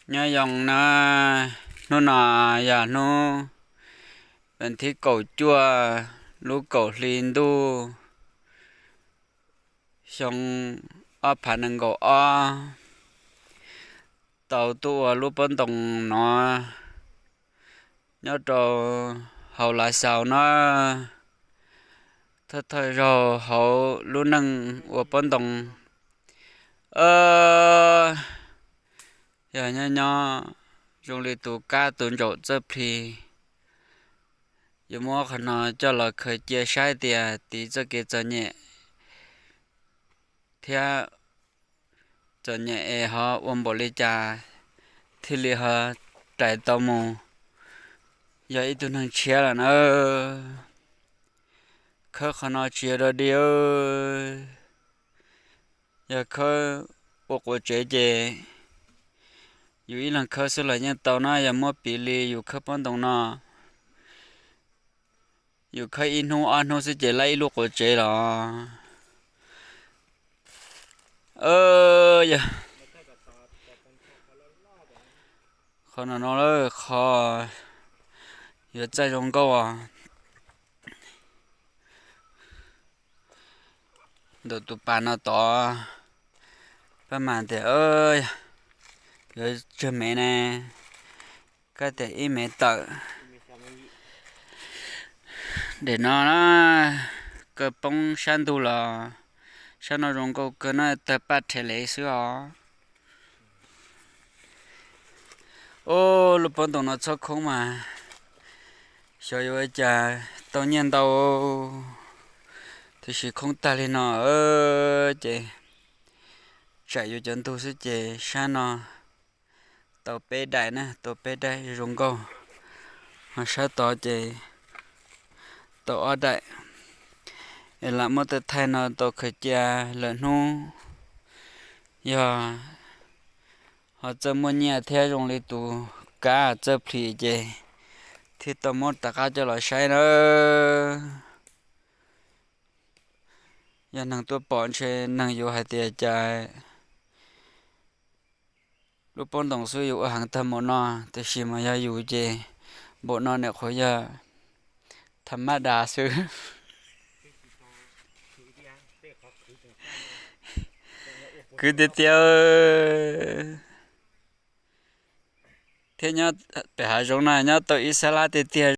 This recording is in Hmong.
Nyob zoo na, hnub no yog hnub vas thib kaum cuaj lub kaum hli ntuj xyoo ob phav nees nkaum ob, tau tuaj ua lub pob ntoos no nyob rau hauv Lav Xaus na. Thawj thawj zaug hauv lub neej ua pob ntoos, yog nyob nyob zoo li tus kab tus ntsaum txawj plis. Yuav muab qhov no coj los khaws cia saib tias tiv txoj kev txom nyem thiab txom nyem es ho ua npaum li cas thiaj li ho rais tau mus yog ib tug neeg tshiab lawm na. Khawb qhov no tsis yog dog dig, yog khawb ua quav tsev ces yus ib leeg khawb xwb los yeej tau na. Yog muab piv li yus khawb pob ntoos no, yus khawb ib hnub ob hnub xwb ces laib ib lub quav tsev los. Yog qhov no no lawm qhov yuav txaij zoo nkauj os. Ntawm tus pas no tod, pab mas tias yuav tsawg mev ne, kab tias ib mev tawm. Nim no na, kaw poob sab ntug los sab no zoo nkauj kawg na, tawg paj rhe le xwb os. Ub, lub pob ntoos no txhob khoob mas xyov yuav ua cas tau nyiaj ntau, tiam sis khoob tag li no ces tsam yuav cov ntug xwb ces sab no tau peb daim na, tau peb daim zoo nkauj, ho sab tod ces tau ob daim. Es lam muab tej thaij no tau khaws cia lawm hnub, yog ho txawj muaj nyiaj thiab zoo li tus kab txawj plis ces thiaj tau muab rov qab coj los saib na. Yog neeg tuaj pom ntshe neeg yuav hais tias cas lub pob ntoos xwb yuav ua heev tag npaum no, tiam sis mas yog yus ces npaum no nim qhuav yog tham mab das xwb. Kwv tiag tiag, thiab nyob pem hav zoov no nyob tau ib sab lab tiag tiag.